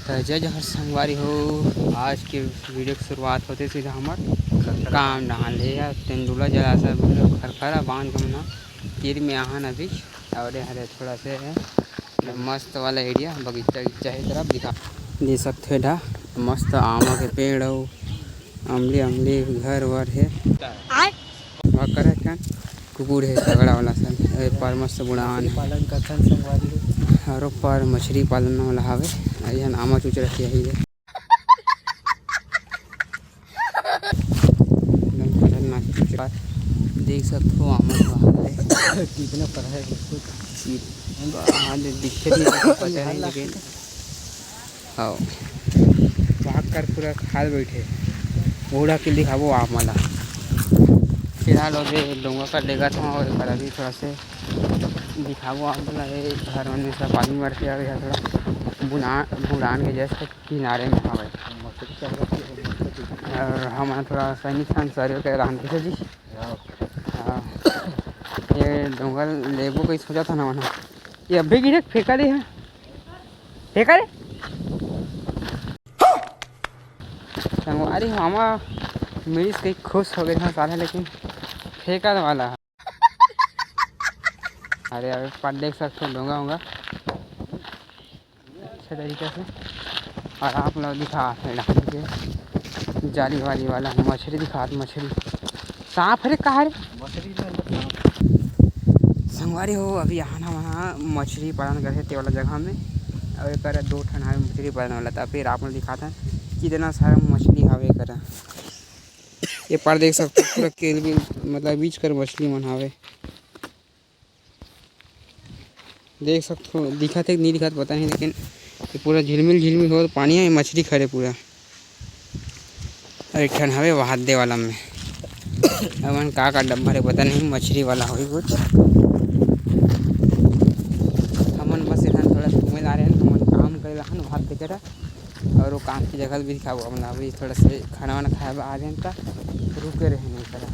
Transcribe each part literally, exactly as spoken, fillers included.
त जय जोहार संगवारी हो, आज के वीडियो के शुरुआत होथे सीधा हमर काम डहान ले। या तेंदुला जलाशय बोले खरखरा बांध के हमन तीर में आहन अभी। और ये हरे थोड़ा से मस्त वाला एरिया, बगीचा वगीचा हे, तरफ दिखा दे सकथे। एडा मस्त आमा के पेड़ अउ अमली अमली घर वर हे। वहाँ करे कन कुकुर हे तगड़ा वाला सन। ए पार मस्त बुढ़ान हे। पालन करथन संगवारी हो। हर पार मछरी पालन वाला हावे। अइहन आमा चुचरा के आही हे। एकदम खतरनाक चुचरा। देख सकथो आमा का हाल हे। कितना पर है उसको? हाँ, दे-, दिखते नहीं, पता नहीं, लेकिन हाँ, वहाँ कर पूरा खाल बैठे। ओढ़ा के दिखाबो आप मन ला। फिलहाल ओदे डोंगा कर लेगत हूँ और एकर अभी थोड़ा से दिखाबो आप मन ला। ये घर मन में सब आदमी मर के आ गया थोड़ा बुना-, बुड़ान के जस्ट किनारे में हवे। और हमन थोड़ा सैनिक सन शरीर के रहन कैसे जी। हाँ। ये डोंगा लेबो कहीं सोचा था ना मना। ये अभी गिरे फेंका रही है। फेंका रे। संगवारी हो, आमा मिलिस कहीं खुश हो गए हैं सारे, लेकिन फेंका वाला है। अरे, अरे, पर देख सकते हो, डोंगा होगा अच्छे तरीके से। और आप लोग दिखा, जाली वाली वाला मछली दिखा, मछली। सांप रे, कहाँ रे? मछली में अंदर सांप। संगवारी हो, अभी यहाँ ना वहाँ मछली पालन करथे ते वाला जगह में, और एकर दो ठन हावे मछली पालन वाला। त फिर आप मन दिखाथन कितना सारा मछली हावे एकर। ये पार देख सकते हो, पूरा केलबिल, मतलब बीच कर मछली मन हावे। देख सकथो, दिखत हे कि नहीं दिखत पता नहीं, लेकिन ये पूरा झिलमिल झिलमिल होत पानी हे, मछली खड़े पूरा। अउ एक ठन हवे वहाद दे वाला में। हमन का का डब्बा रे पता नहीं, मछली वाला होही कुछ। हमन बस एठन थोड़ा घूमे ला रहे हन, हमन काम करे ला हन वहाद दे करा। और वो काम की जगह भी दिखाबो हमन ला। अभी थोड़ा से खाना वाना खाए बर आ रहे हैं, त रुके रहे नहीं करा।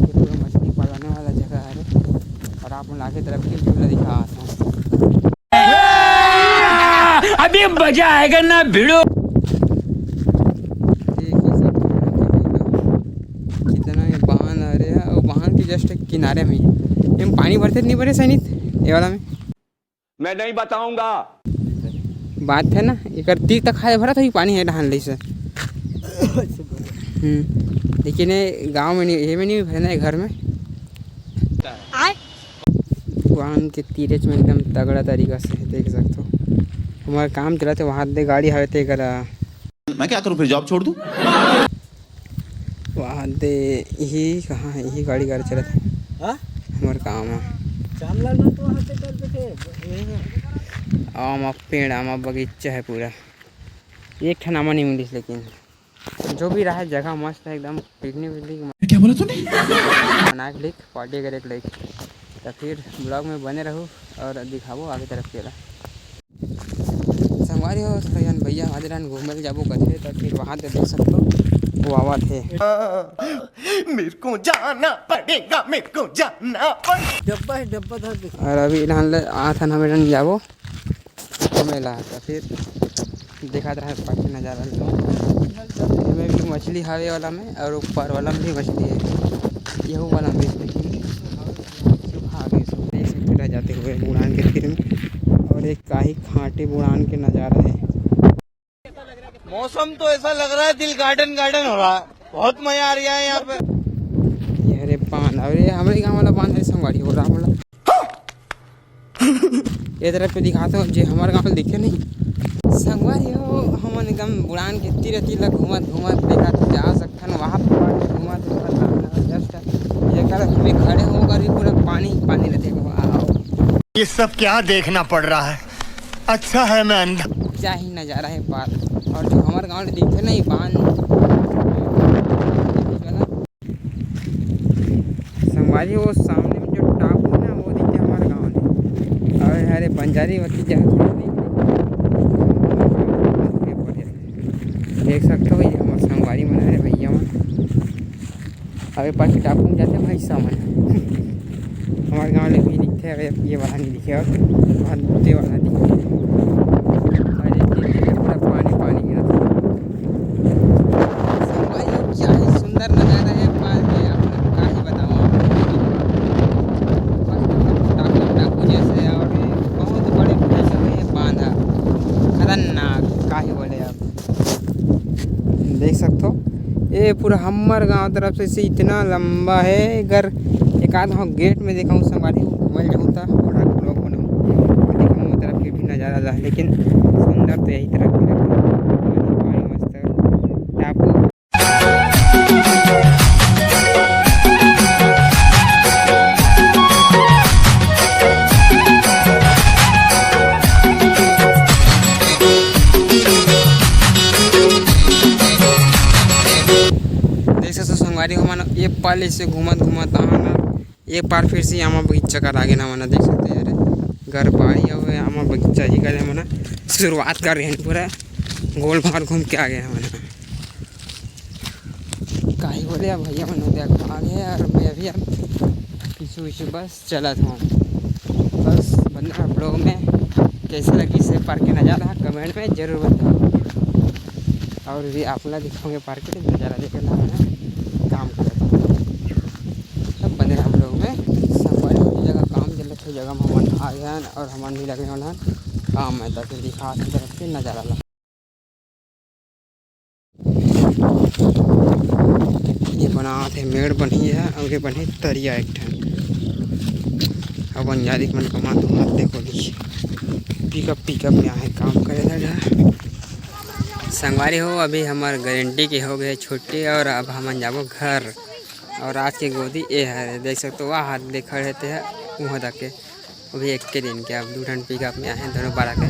ये पूरा मछली पालने वाला जगह है। और आप मन आगे तरफ के व्यू ला दिखावत हूँ। अभी मजा आएगा ना भिड़ो। देखिए सब कितना ये बांध आ रहे हैं, और बांध के जस्ट किनारे में ही। एम पानी भरथे नहीं भरे सैनिक, ये वाला में। मैं नहीं बताऊंगा। बात है ना, एकर तीर तक खाए भरा था, ये पानी है डहान ले से। हम्म, लेकिन ये गांव में नहीं, ये में नहीं भरना है, घर में। आय। बांध के तीरेच में एकदम तगड़ा तरीका से देख सकते हो। हमारा काम चला थे वहां दे गाड़ी हवे ते करा। मैं क्या करूं फिर, जॉब छोड़ दूं? वहाँ दे यही कहाँ है, यही गाड़ी गाड़ी चलत है। हाँ? हमार काम है। चामलाल में तो वहाँ पे कर बैठे, यही है। आमा पेड़, आमा बगीचा है पूरा। एक ठन आमा नहीं मिलिस, लेकिन जो भी रहा है, जगह मस्त है एकदम, पिकनिक विकनिक। क्या बोला तूने? मना के लाइक, पार्टी करे के लाइक। तो फिर ब्लॉग में बने रहू और दिखाबो आगे तरफ के ला। संगवारी हो, थोड़ा जन भैया आज रहन घूमे ले जाबो कथे, त फिर वहाँ दे देख सकते हो, वो आवत है। मेरे को जाना पड़ेगा, मेरे को जाना पड़ेगा। डब्बा है, डब्बा धर दे। और अभी रहन ले, आथन हमें रहन जाबो घूमे ला, त फिर दिखात रहे बाकी नज़ारा ले। एमे भी मछली हवे वाला में और ऊपर वाला में भी मछली है। यहू वाला में भी मछली है। सुखा गए, सुखा गए, सुखा जाते हुए बुढ़ान के तीर में। और एक काही खांटी बुढ़ान के नज़ारा है। मौसम तो ऐसा लग रहा है दिल गार्डन गार्डन हो रहा है, बहुत मजा आ रहा है यहाँ पे। ये हरे बांध, और ये हमारे गांव वाला बांध है संगवारी हो रहा वाला। ये तरफ पे दिखाते हो जे हमारे गांव में दिखे नहीं। संगवारी हो, हमन एकदम बुढ़ान के तीर तीर ला घूमत घूमत देखत जा सकथन, वहाँ पर घूमत घूमत जस्ट ये कर में खड़े होकर भी पूरा पानी पानी रहते। वाओ। ये सब क्या देखना पड़ रहा है? अच्छा है मैं अंधा। क्या ही नज़ारा है पार। और जो हमारे गांव में दिखे नहीं बांध, संगवारी, वो सामने में जो टापू है ना, वो दिखे हमारे गांव में। और हरे बंजारी वती जहाँ देख सकते हो, ये हमारे संगवारी मन हरे भैया मन। अब ये पास टापू में जाते भैंसा मन। हमारे गांव ले भी दिखते हैं, ये वाला नहीं दिखे और वहाँ दे वाला दिखे। और ये, ये, ये पूरा हाँ, का ही बोले अब, देख सकथो, ये पूरा हमर गांव तरफ से, से इतना लंबा है। अगर एक आध हम गेट में देखा हूँ संगवारी, घूमल जाऊँ था, थोड़ा ब्लॉग बनाऊँ, देखा हूँ तरफ के भी नज़ारा ला, लेकिन सुंदर तो यही तरफ के लगता है। पानी मस्त टापू। देख सकथो संगवारी हो मन, ये पाली से घूमत घूमत आना, एक बार फिर से आमा बगीचा कर आगे ना मना, देख सकते हैं। अरे, घर बाड़ी अउ आमा बगीचा ही करे मना, शुरुआत कर रहे हैं, पूरा गोल बाहर घूम के आ गए हैं मना। काहे बोले अब भैया मन उधर आ गए और मैं अभी अब पीछू पीछू बस चलत हूँ। बस बने रहा ब्लॉग में, कैसे लगी से पार्क के नज़ारा कमेंट में जरूर बताओ, और भी आप ला दिखाऊंगे पार्क के नज़ारा देखे ला मैं काम करत हूँ। सब बने रहा ब्लॉग में। संगवारी हो, जगह काम चलत हे, जगह में हमन आ गए हन और हमन भी लगे हन काम में, तो फिर दिखा तरफ के नज़ारा ला। ये बनावत हे मेड़ बनी है, और ये बनी तरिया एक ठन। अब बनियारी मन कमा तो हाथ देखो दी, पिकअप पिकअप में आहे काम करे ला जा। संगवारी हो, अभी हमार गारंटी के हो गए छुट्टी और अब हमन जाबो घर। और आज के गोदी ए हरे, देख सकते हो, वहाँ हाथ दे खड़े ते है, वहाँ तक के। अभी एक के दिन के, अब दू ठन पिकअप में आहे, दोनों बारह के।